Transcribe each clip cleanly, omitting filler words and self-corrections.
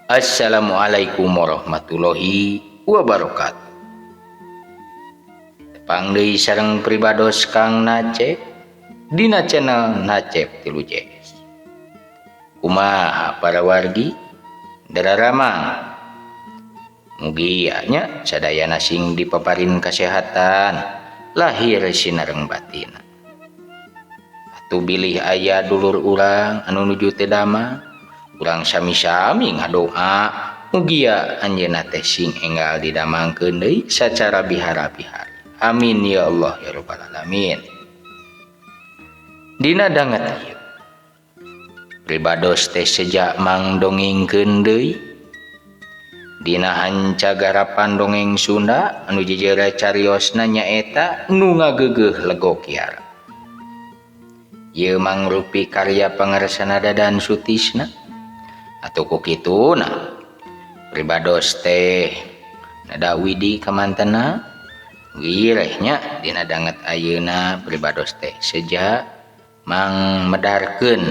Assalamualaikum warahmatullahi wabarakatuh. Tepang deui sareng pribados Kang Nacep dina channel Nacep Tilu Js. Kumaha para wargi dararamang? Mugia nya sadayana sing dipaparin kasehatan lahir sinareng batin. Atuh bilih aya dulur urang anu nuju teu damang, urang sami-sami ngadoa mugia anjeunna teh sing enggal didamangkeun deui sacara bihara-bihari. Amin ya Allah ya rabbal alamin. Dina danget ieu pribados teh seja mangdongengkeun deui dina hanca garapan dongeng Sunda anu jejera cariosna nyaeta nu ngageugeuh Legok Kiara. Ieu mangrupi karya pangarsana Dadan Sutisna. Atuh ku kituna pribados teh nada widi kamantena wirehnya dina danget ayeuna pribados teh seja mangmedarkeun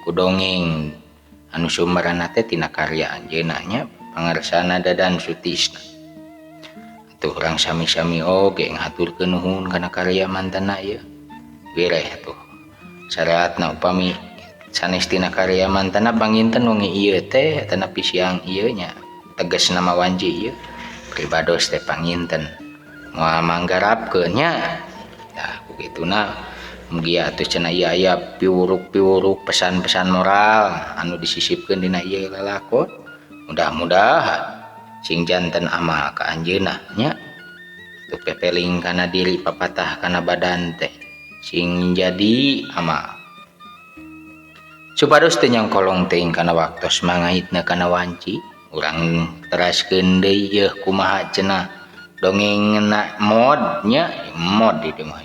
ku dongeng anu sumberna teh tina karya anjeunna nya pangarsana Dadan Sutisna. Atuh urang sami-sami oge ngahaturkeun nuhun kana karya mantena ieu. Wireh atuh syaratna upami sanes tina karya mantena panginten wengi ieu teh atanapi siang ieu nya tegasna mah wanci ieu pribados teh panginten moal manggarapkeun nya. Tah ku kituna mugia atuh cenah ieu aya piwuruk-piwuruk pesan-pesan moral anu disisipkeun dina ieu lalakon. Mudah-mudahan sing janten amal ka anjeunna nya. Tuh pepeling kana diri papatah kana badan teh sing jadi amal. Supados teu nyangkolong teuing kana waktos mangaitna kana wanci, urang teraskeun deui yeuh kumaha cenah dongengna mod nya, mod di dieu mah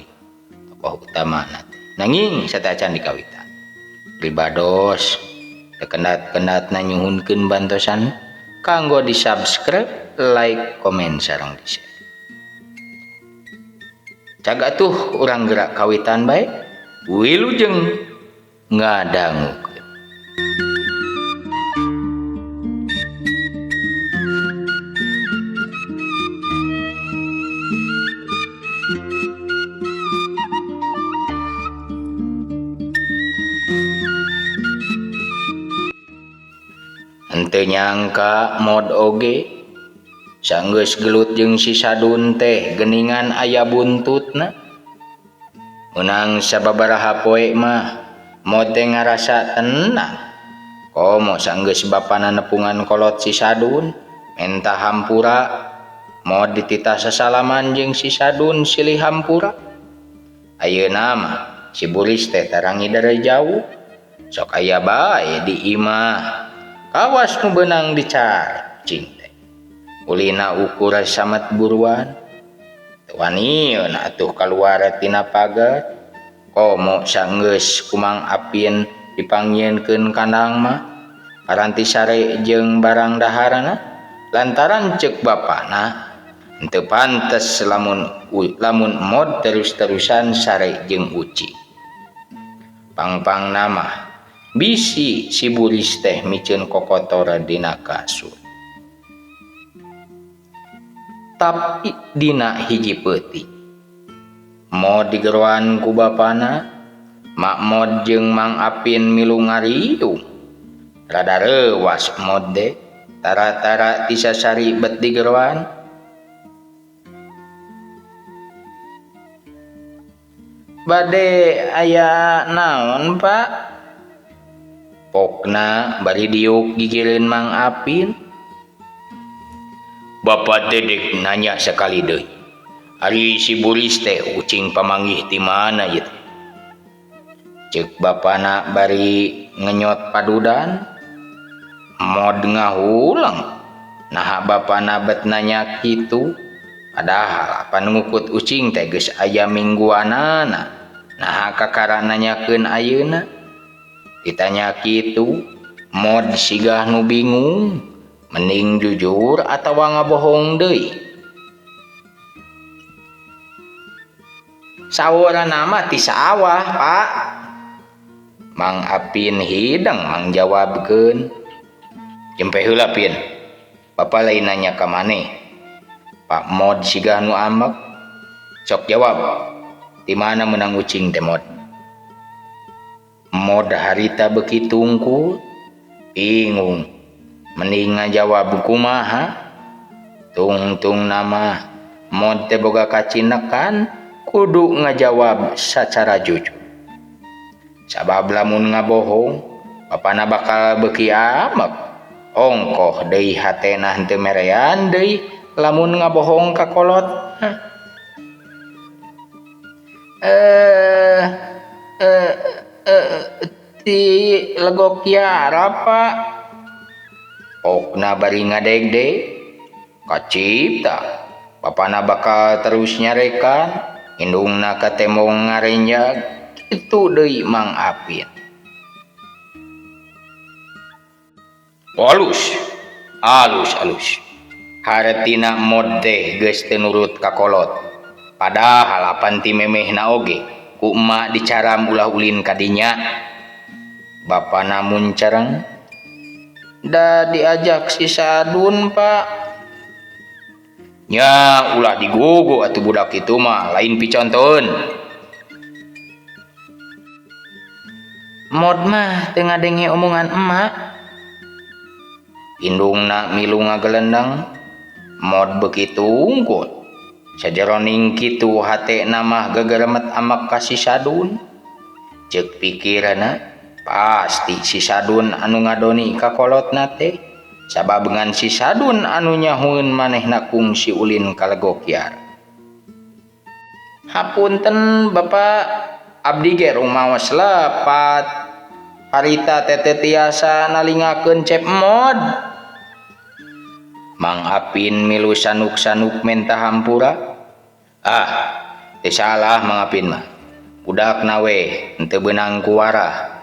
tokoh utamana teh. Nanging sateuacan dikawitan pribados teu kendat-kendatna nyuhunkeun bantosan kanggo di-subscribe, like, komen sareng di-share. Cag atuh urang gerak kawitan bae, wilujeng ngadangukeun. Henteu nyangka mod oge sanggeus gelut jeung si Sadun teh geuningan aya buntutna. Meunang sababaraha poe mah mod teh ngarasa tenang. Komo sanggeus bapana nepungan kolot si Sadun menta hampura, mod dititah sasalaman jeung si Sadun silih hampura. Ayeuna mah si Buris teh tarangi dari jauh, sok aya bae di imah. Kawas nu beunang dicarcing teh. Ulina ukur samet buruan. Teu wanieun atuh kaluar tina pagar. Komo sanggeus kumang Apin dipanggieunkeun kandang mah paranti sare jeung barang daharana lantaran ceuk bapana henteu pantes lamun mod terus-terusan sare jeung uci. Pangpangna mah bisi si Buris teh miceun kokotor dina kasur. Tapi dina hiji peuting mod digeroan ku bapana, Mak Mod jeung Mang Apin milu ngariung. Rada reuwas mod de, tara-tara tisasari bet digeroan. Bade aya naon, Pak? Pokna bari diuk gigireun Mang Apin. Bapak teh dek nanya sekali deui. Ari si Buris teh ucing pamanggih ti mana ieu teh? Ceuk bapana bari ngenyot padudan. Mod ngahulang. Naha bapana bet nanya kitu? Padahal apan ngukut ucing teh geus aya mingguanana. Naha kakara nanyakeun ayeuna? Ditanya kitu, mod sigah nu bingung, mending jujur atawa ngabohong deui. Saurana mah ti sawah, Pak. Mang Apin hideng mangjawabkeun. Jempe heula Pin. Bapa lain nanya ka maneh. Pak Mod siga nu ambek. Sok jawab. Di mana menang ucing teh Mod? Mod harita beuki tungkul. Bingung. Mending ngajawab kumaha? Tungtung nama Mod teh boga kacinekan kudu ngajawab sacara jujur. Sabab lamun ngabohong, bapana bakal beuki amek. Ongkoh deui hatena henteu merean deui lamun ngabohong ka kolot. Ti Legok Kiara Pak. Pokna bari ngadegdeg kacipta bapana bakal terus nyarekan indungna ka tembong ngarenjag kitu deui Mang Apin. Alus alus alus hartina Mod teh geus teu nurut ka kolot padahal apan ti memehna oge ku emak dicaram ulah ulin ka dinya. Bapana muncareng da diajak si Sadun Pak. Nya ulah digugu atuh budak itu mah lain picontoeun. Mod mah teu ngadenge omongan emak. Indungna milu ngagelendeng. Mod beuki tungkul. Sajeroning kitu hatena mah gegeremet amak ka si Sadun. Ceuk pikiranna pasti si Sadun anu ngadoni ka kolotna teh. Sabab ngan si Sadun anu nyahueun manehna kungsi ulin ka Legok Kiara. Hapunten Bapak, abdi ge rumaos lepat. Harita teh teu tiasa nalingakeun cep Mod. Mang Apin milu sanuk-sanuk menta hampura. Ah, teu salah Mang Apin mah. Budakna we henteu beunang ku warah.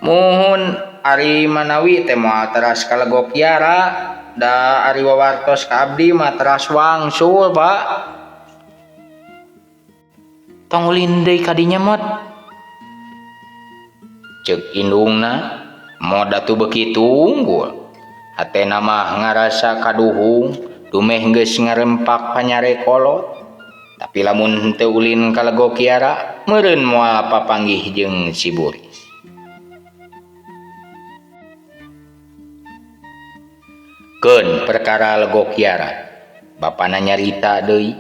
Muhun ari manawi teh moal teras ka Legok Kiara, da ari wawartos ka abdi mah teras wangsul, Pak. Tong ulin deui ka dinya Mod. Ceuk indungna, Mod atuh beuki tunggul. Hatena mah ngarasa kaduhung, dumeh geus ngarempak panyare kolot. Tapi lamun henteu ulin ka Legok Kiara, meureun moal papanggih jeung si Buris. Keun perkara Legok Kiara, bapana nyarita deui.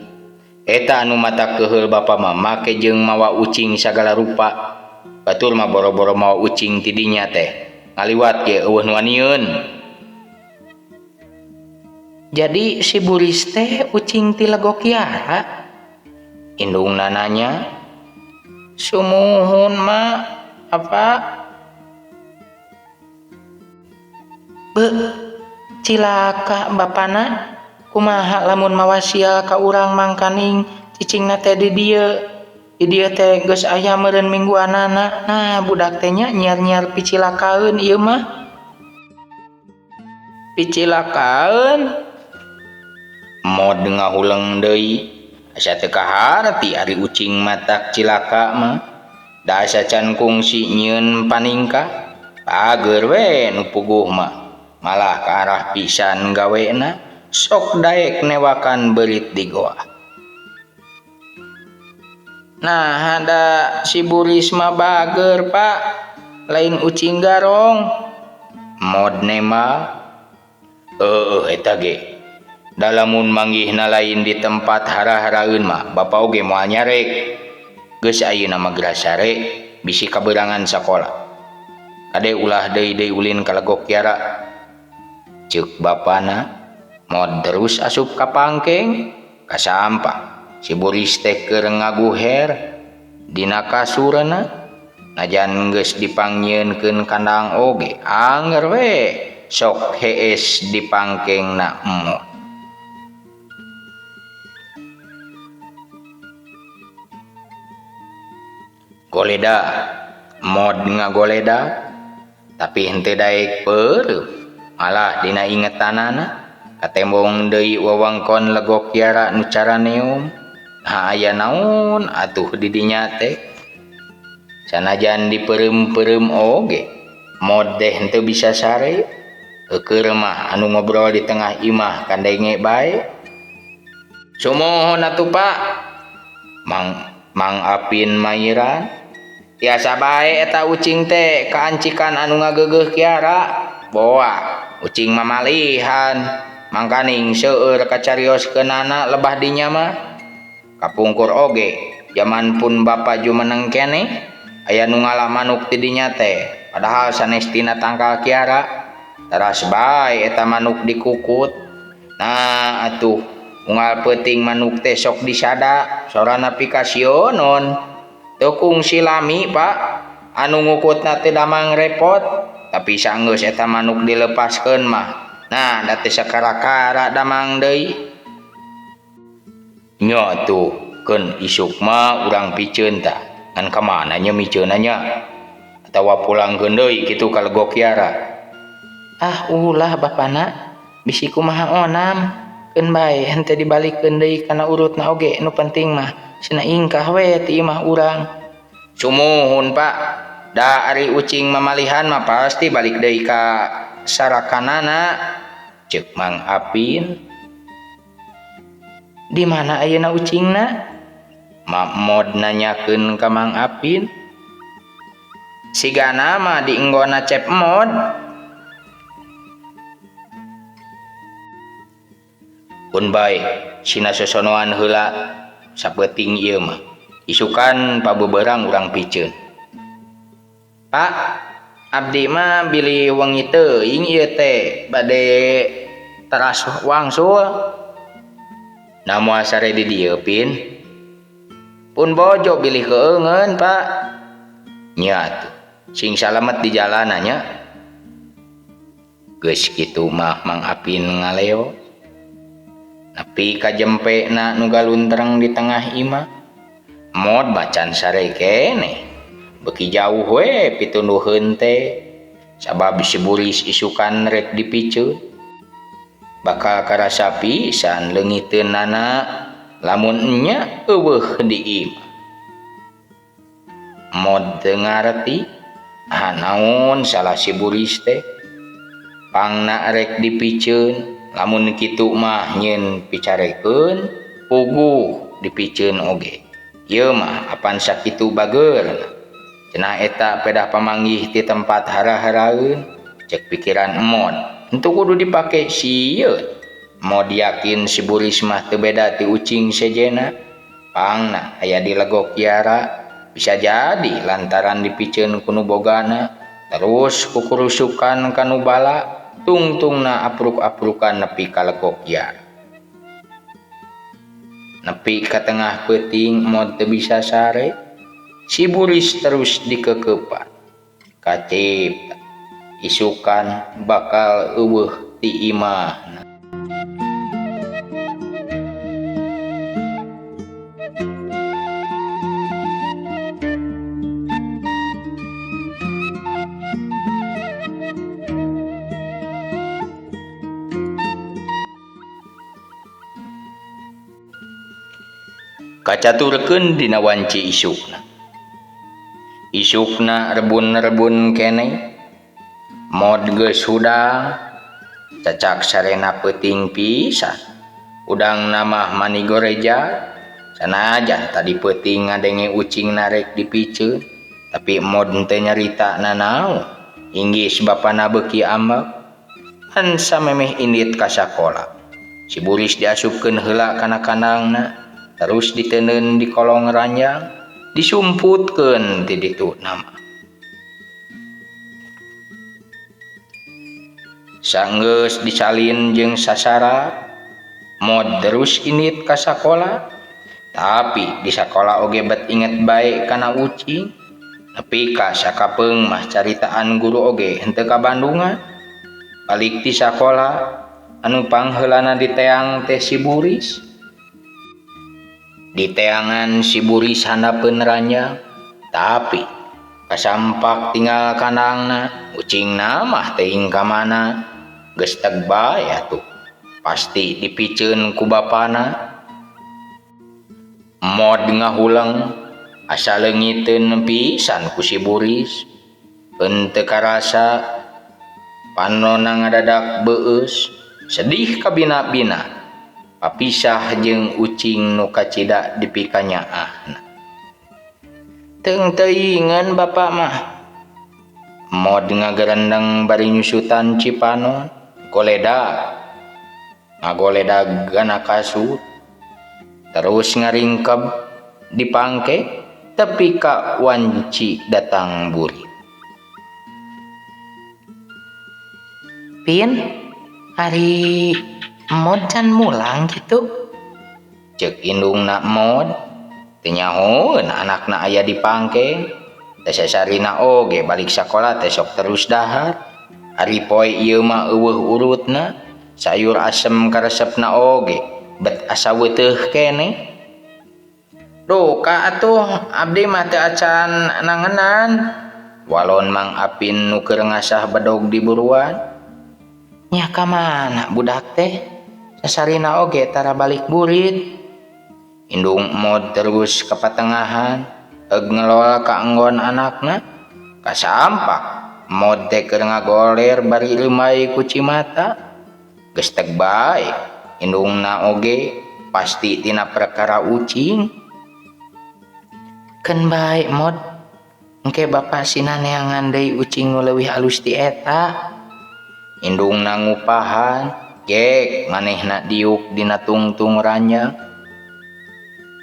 Eta anu mata keuheul bapa mah make jeung mawa ucing sagala rupa. Batur mah boro-boro mawa ucing ti dinya teh, ngaliwat ge eueuh nu wanieun. Jadi si Buris teh ucing ti Legok Kiara? Indungna nanya. Sumuhun ma, apa? Be, cilaka bapana. Kumaha lamun mawa sial ka urang mangkaning cicingna teh di dieu. Di dieu teh geus aya meureun mingguanana. Nah, budak teh nya nyiar-nyiar picilakaeun ieu mah. Picilakaeun? Mod ngahuleng deui. Asa teu kaharti ari ucing matak cilaka mah. Da asa can kungsi nyieun paningkah. Pager we nu puguh mah. Malah ka arah pisan gawena. Sok daek newakan beurit di goa. Nah, ada si Buris mah bager, Pak. Lain ucing garong. Mod nema. Heueuh eta ge. Da lamun manggihna lain di tempat hara-haraeun mah, bapa oge moal nyarek. Geus ayeuna mah geura sare, bisi kaberangan sakola. Kade ulah deui-deui ulin ka Legok Kiara. Ceuk bapana. Mod terus asup ka pangkeng, kasampa. Si Buris teh keur ngaguher dina kasurna, najan geus dipangnyeunkeun kandang oge, anger we sok hees di pangkengna Mod. Goleda, Mod ngagoleda, tapi henteu daek peureum, malah dina ingetanana. Katembong deui wewengkon Legok Kiara nu caraneum. Nah, aya naon atuh di dinya teh. Sanajan dipeureum-peureum oge, Mod teh henteu bisa sare. Eukeur mah anu ngobrol di tengah imah kandenge bae. Sumuhun atuh Pak. Mang Apin mairan. Tiasa bae eta ucing teh kaancikan anu ngageugeuh Kiara. Boa ucing mamalihan. Mangkaning seueur kacarioskeunana lebah dinya mah. Kapungkur oge jaman pun bapa jumeneng keneh aya nu ngalah manuk ti dinya teh. Padahal sanes tina tangkal Kiara. Teras bae eta manuk dikukut. Nah atuh unggal peuting manuk teh sok disada sorana pikasionon. Teu kungsi lami Pak, anu ngukutna teh damang repot, tapi sanggeus eta manuk dilepaskeun mah. Nah da teh sakara-kara damang deui. Nya atuh keun isuk mah urang piceun tah. Ngan ka mana nya miceunna nya? Atawa pulangkeun deui kitu ka Legok Kiara. Ah ulah bapana, bisi kumaha onam. Keun bae henteu dibalikeun deui kana urutna oge nu penting mah cenah ingkah we ti imah urang. Sumuhun Pak, da ari ucing mamalihan mah pasti balik deui ka sarakanana. Ceuk Mang Apin. Di mana ayeuna ucingna? Mak Mod nanyakeun ka Mang Apin. Sigana mah di enggona Cep Mod. Pun bae sina sosonoan heula sapeuting ieu mah. Isukan pabeberang urang piceun. Pak, abdi mah bilih wengi teuing ieu teh bade teras wangsul. Na moal sare di dieu Pin. Pun bojo bilih keungeun Pak. Nya atuh, sing salamet di jalana nya. Geus kitu mah Mang Apin ngaleo. Nepi ka jempena nu galuntreng di tengah imah. Mod bacan sare keneh. Beuki jauh we pitunduheun teh. Sabab si Buris isukan rek dipiceun. Bakal karasa pisan leungiteunana lamun nya eueuh di imah. Mod teu ngarti ah naon salah si Buris teh. Pangna rek dipiceun. Lamun kitu mah nyeun picarekeun puguh dipiceun oge. Ieu mah apan sakitu bageurna. Cenah eta pedah pamanggih ti tempat hara-haraeun. Cek pikiran Mod, henteu kudu dipake sieun. Mod yakin si Buris mah teu beda ti ucing sejena. Pangna aya di Legok Kiara, bisa jadi lantaran dipiceun ku nu bogana, terus kukurusukan ka nu bala. Tungtungna apruk-aprukan nepi ka Legok Kiara. Nepi ka tengah peuting Mod teu bisa sare. Si Buris terus dikekepan. Kacipta isukan bakal eueuh ti imahna. Kacaturkeun dina wanci isukna. Isukna rebun-rebun keneh. Mod geus hudang, cacak sarena peuting pisan. Udangna mah mani goreja. Sanajan tadi peuting ngadenge ucing narek dipiceun, tapi Mod teu nyarita nanaon. Inggis bapana beuki ambek. Kan samemeh indit ka sakola. Si Buris diasupkeun heula kana kandangna. Terus diteundeun di kolong ranjang, disumputkeun ti ditu nama. Sanggeus disalin jeung sasara, Mod terus indit ka sakola. Tapi di sakola oge bet inget bae kana ucing. Nepi ka sakapeung mah caritaan guru oge henteu ka Bandungan. Balik ti sakola, anu pangheulana diteang teh si Buris. Diteangan si Buris handapeun ranjang, tapi kasampak tinggal kandangna, ucingna mah teuing ka mana. Geus teg bae atuh, pasti dipiceun ku bapana. Mod ngahuleng, asa leungiteun pisan ku si Buris. Henteu karasa panonna ngadadak beueus, sedih kabina-bina papisah jeung ucing nu kacida dipikanyaahna. Teung-teuingan bapa mah. Mod ngagerendeng bari nyusutan cipanon, goledag. Ngagoledag kana kasur. Terus ngaringkeb dipangke tepi ka wanci datang burit. Pin, ari Mod can mulang kitu? Ceuk indungna Mod, teu nyahoeun anakna aya di pangkeng. Teh sasarina oge balik sakola teh sok terus dahar. Ari poe ieu mah eueuh urutna, sayur asem karesepna oge bet asa weuteuh keneh. Duka atuh abdi mah teu acan nangenan. Walon Mang Apin nu keur ngasah bedog di buruan. Nya ka mana budak teh? Sasarina oge tara balik burit. Indung Mod terus ka patengahan, eug ngelol ka enggon anakna. Kasampak Mod teh keur ngagoler bari leumai ku cimata. Geus teg bae indungna oge pasti tina perkara ucing. Keun bae Mod, engke bapa sina neangan deui ucing nu leuwih alus ti eta. Indungna ngupahan, gek manehna diuk dina tungtung ranjang.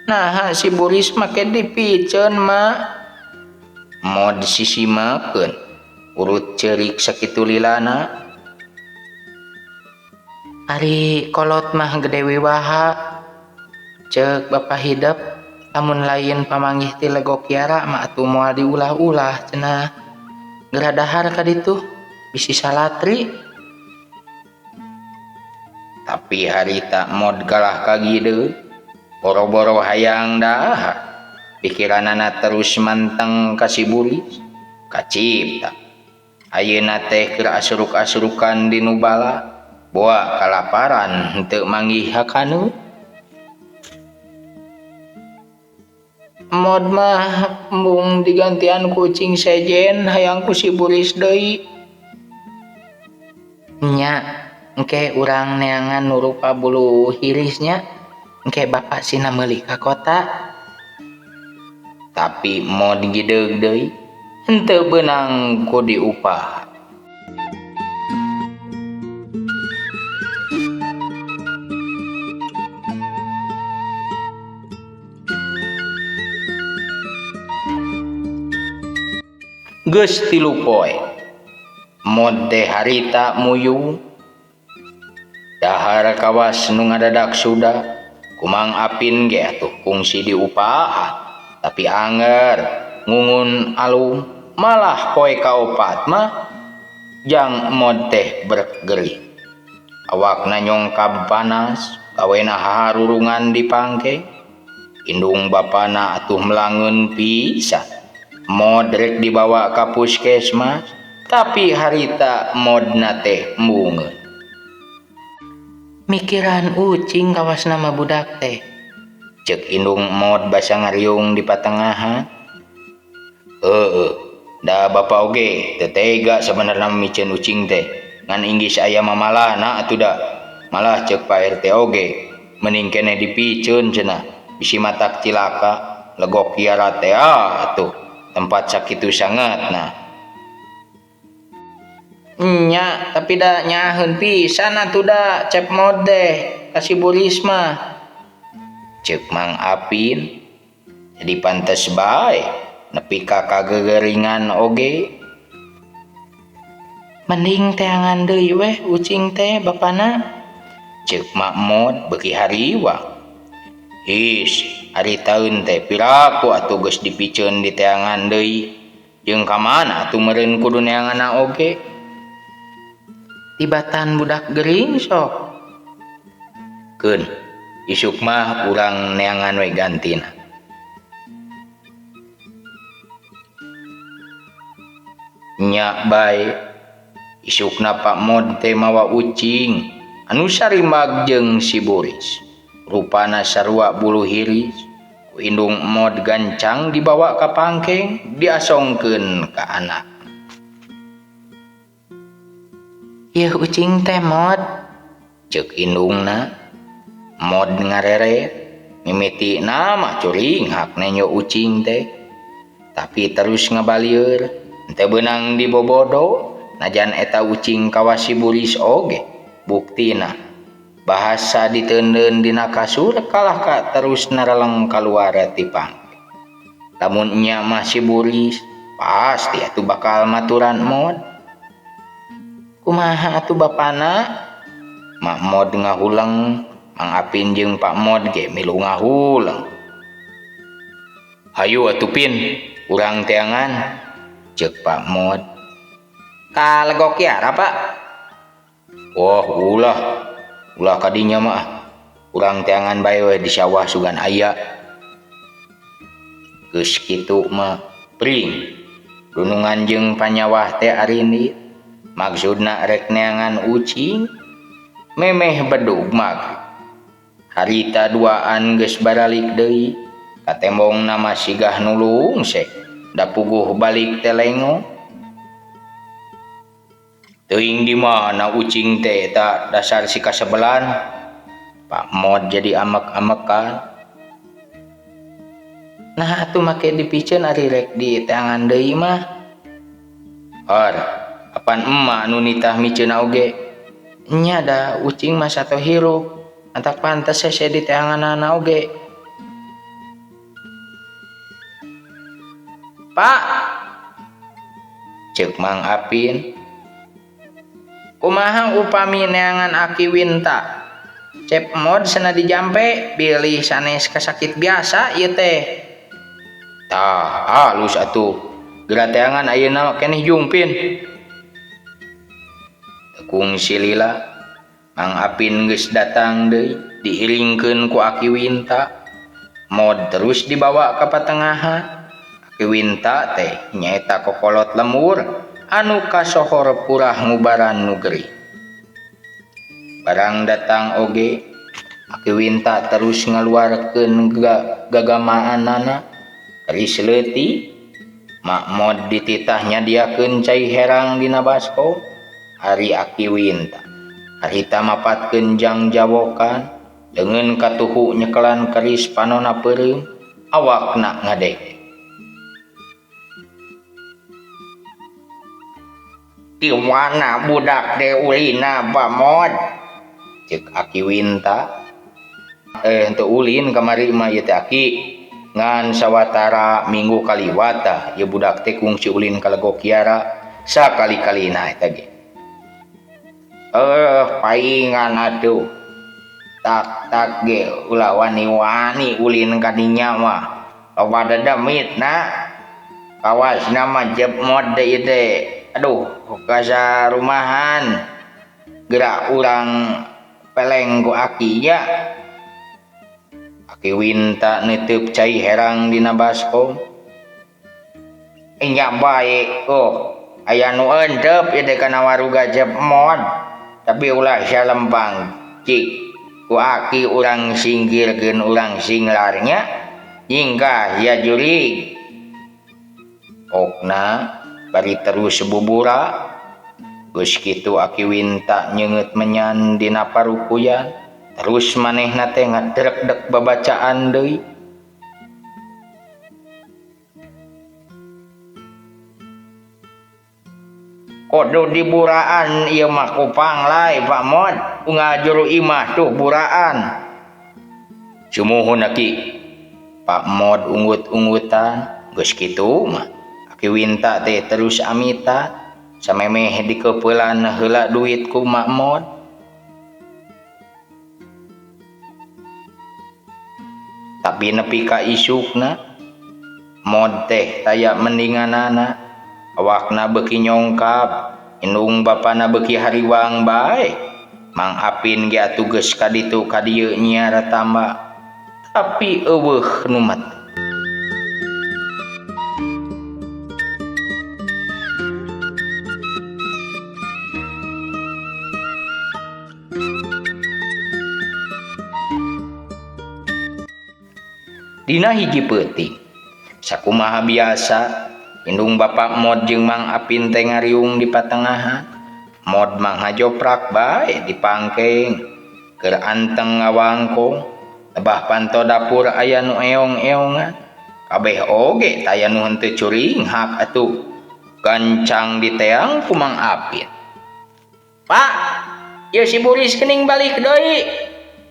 Naha si Buris make dipiceun mak. Mod sisimakeun urut ceurik sakitu lilana. Ari kolot mah gede wiwaha. Ceuk bapa hidep lamun lain pamanggih ti Legok Kiara mah atuh moal diulah-ulah cenah. Geura dahar ka ditu bisi salatri. Tapi harita Mod kalah kagideun, boro-boro hayang dahar. Pikiranana terus manteng ka si Buris, kacipta. Ayeuna teh keur asruk-asrukan di nu bala, boa kalaparan henteu manggih hakanu. Mod mah embung digantian kucing sejen hayang ku si Buris deui. Nya, engke urang neangan nu rupa bulu hirisnya, engke bapa sina meuli ka kota. Tapi Mod gideug deui, henteu beunang ku diupah. Geus 3 poe Mod teh harita muyung. Dahar kawas nu ngadadak suda, ku Mang Apin ge atuh kungsi diupahan. Tapi anger ngungun alung malah poe kaopat mah jang Mod teh bergeri. Awakna nyongkab panas, gawena haharurungan di pangke. Indung bapana atuh melangeun pisan. Mod rek dibawa ka puskesmas, tapi harita Modna teh embungeun. Mikiran ucing kawas nama budak teh. Ceuk indung Mod basa ngariung di patengahan. Heueuh, da bapa oge teu tega sabenerna miceun ucing teh. Ngan inggis aya mamalana atuh da. Malah ceuk Pak RT oge mending keneh dipiceun cenah bisi matak cilaka Legok Kiara teh atuh tempat sakitu sangatna. Nya, tapi da nyaheun pisan atuh da cep Mod teh ka si Buris mah. Ceuk Mang Apin. Jadi pantes bae nepi ka kagegeringan oge. Mending teangan deui weh ucing teh bapana. Ceuk Mak Mod beuki hariwang. His, ari taun teh piraku atuh geus dipiceun di teangan deui. Jeung ka mana atuh meureun kudu neanganna oge. Tibatan budak gering sok. Keun, isuk mah urang neangan we gantina. Nya bae, isukna Pak Mod teh mawa ucing anu sarimag jeung si Buris. Rupana sarua bulu hiris, ku indung Mod gancang dibawa ka pangkeng, diasongkeun ka anak. Yeuh ucing teh Mod, ceuk indungna. Mod ngareret, mimitina mah curinghak nenjo ucing teh. Tapi terus ngabalieur, teu beunang dibobodo, najan eta ucing kawas si Buris oge. Buktina bahasa diteundeun dina kasur kalah ka terus nareleng kaluar ti pangke. Lamun nya mah si Buris, pasti atuh bakal maturan Mod. Kumaha atuh bapana? Mak Mod ngahuleng, Mang Apin jeung Pak Mod ge milu ngahuleng. Hayu atuh Pin, urang teangan, ceuk Pak Mod. Ka Legok Kiara, Pak? Wah, ulah. Ulah kadinya mah. Urang teangan bae we di sawah sugan aya. Geus kitu mah pring. Dunungan jeung panyawah teh arindit. Maksudna rek neangan ucing. Memeh bedug magrib. Harita duaan geus baralik deui. Katembong nama sigah nulung seh. Da puguh balik teh lengo. Teuing di mana ucing teh eta dasar si kasebelan. Pak Mod jadi amek-amekan. Nah atuh make dipiceun ari rek diteangan deui mah. Har, apan emak nu nitah miceunna oge. Nya da ucing mah sato hirup. Antak pantes hese diteanganana oge. Pak, ceuk Mang Apin. Kumaha upami neangan Aki Winta? Cep Mod cenah dijampe bilih sanes kasakit biasa ieu teh. Tah, halus atuh. Geura teangan ayeuna keneh jungpin. Tekung silila, Mang Apin geus datang deui diiringkeun ku Aki Winta. Mod terus dibawa ka patengahan. Aki Winta teh nyaeta kokolot lemur anu kasohor purah ngubaran nu gering. Barang datang oge, Aki Winta terus ngaluarkeun gagamaanana. Keris leutik, Mak Mod dititah nyadiakeun cai herang dina baskom. Ari Aki Winta harita mapatkeun jang jawokan, leungeun katuhu nyekelan keris panona peureum, awakna ngadege. Di mana budak teh ulina Pak Mod? Ceuk Aki Winta. Henteu ulin kamari mah ieu teh Aki. Ngan sawatara minggu kaliwat tah ieu budak teh kungsi ulin ka Legok Kiara sakali-kalina eta ge. Paingan atuh. Tak-tak ge ulah wani-wani ulin ka dinya mah. Loba dedemit na. Kawasna mah Cep Mod deui teh. Aduh, kasa rumahan. Gerak urang peleng ku Aki nya. Aki Winta neuteub cai herang dina baskom. Nya bae, oh, aya nu euteup ieu teh kana waruga Cep Mod. Tapi ulah salempang cik ku Aki urang singkirkeun urang singlarnya nyingkah ya jurig. Okna bari terus bubura. Geus kitu Aki Winta nyeungeut menyan dina parukuyan. Terus manehna teh ngadrek-dek babacaan deui. Kodo diburaan ieu mah kupang lae Pak Mod, unggal juru imah tuh buraan. Sumuhun Aki. Pak Mod unggut-unggutan, geus kitu mah. Aki Winta teh terus amita, samemeh dikeupelan heula duit ku Mak Mod. Tapi nepi ka isukna, Mod teh taya mendinganana. Awakna beuki nyongkap, indung bapana beuki hariwang bae. Mang Apin ge atuh geus ka ditu ka dieu nyiar tamba, tapi eueuh nu mati. Dina hiji peuting, sakumaha biasa, indung bapak Mod jeung Mang Apin teh ngariung di patengahan. Mod mah ngajoprak bae di pangkeng keur anteng ngawangkong lebah panto dapur aya nu eong-eongan kabeh oge taya nu henteu curinghak atuh gancang diteang ku Mang Apin. Pak, ieu si Buris geuning balik deui.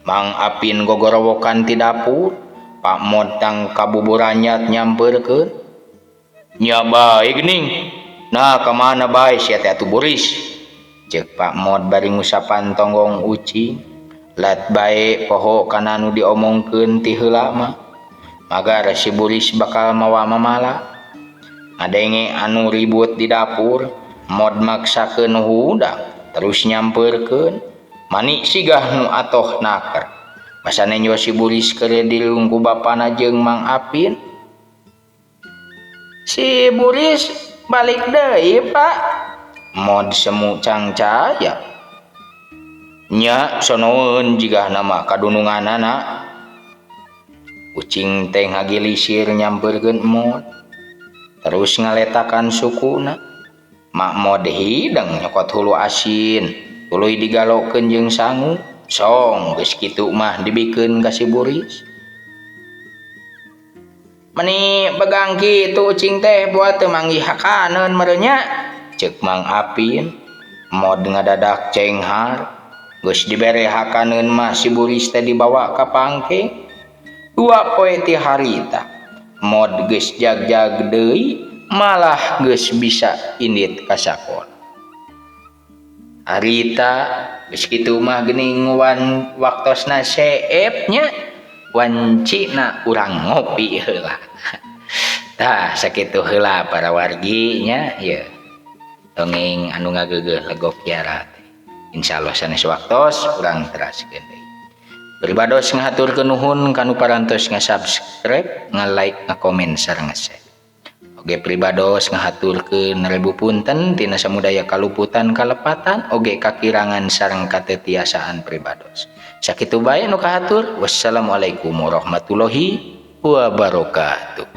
Mang Apin gogorowokan ti dapur. Pak Mod tang kabuburanyat nyampeurkeun. Nya bae geuning. Nah ka mana bae sia teh atuh Buris? Ceuk Pak Mod bari ngusapan tonggong ucing. Lat bae poho kana nu diomongkeun ti heula mah. Magar si Buris bakal mawa mamala. Ngadenge anu ribut di dapur, Mod maksakeun hudang terus nyampeurkeun. Mani sigah nu atoh naker. Basa nenjo si Buris keur dirung ku bapana jeung Mang Apin. Si Buris balik deui, Pak. Mod semu cangcaya. Nya sonoeun jigahna mah kadununganana. Ucing teh ngagilisir nyampeurkeun Mod. Terus ngaletakan sukuna. Mak Mod hideng nyokot hulu asin, tuluy digalokeun jeung sangu. Song geus kitu mah dibikeun ka si Buris. Meni begang kitu ucing teh buat teu manggih hakaneun meureun nya. Ceuk Mang Apin. Mod ngadadak cenghar. Geus dibere hakaneun mah si Buris teh dibawa ka pangkeng. Dua poe ti harita. Mod geus jag-jag deui malah geus bisa indit ka sakola. Harita geus kitu mah geuning wan waktosna seep nya wancina urang ngopi heula. Tah sakitu heula para wargi nya ieu. Dongeng anu ngageugeuh legok kiara teh. Insyaallah sanes waktos urang teraskeun deui. Pribados ngahaturkeun nuhun kanu parantos nga-subscribe, nga-like, nga-komen sareng nga-share. Oge pribados ngahaturkeun ribu punten tina samudaya kaluputan kalepatan oge kakirangan sareng katetiasaan pribados. Sakitu bae nu kahatur. Wassalamualaikum warahmatullahi wabarakatuh.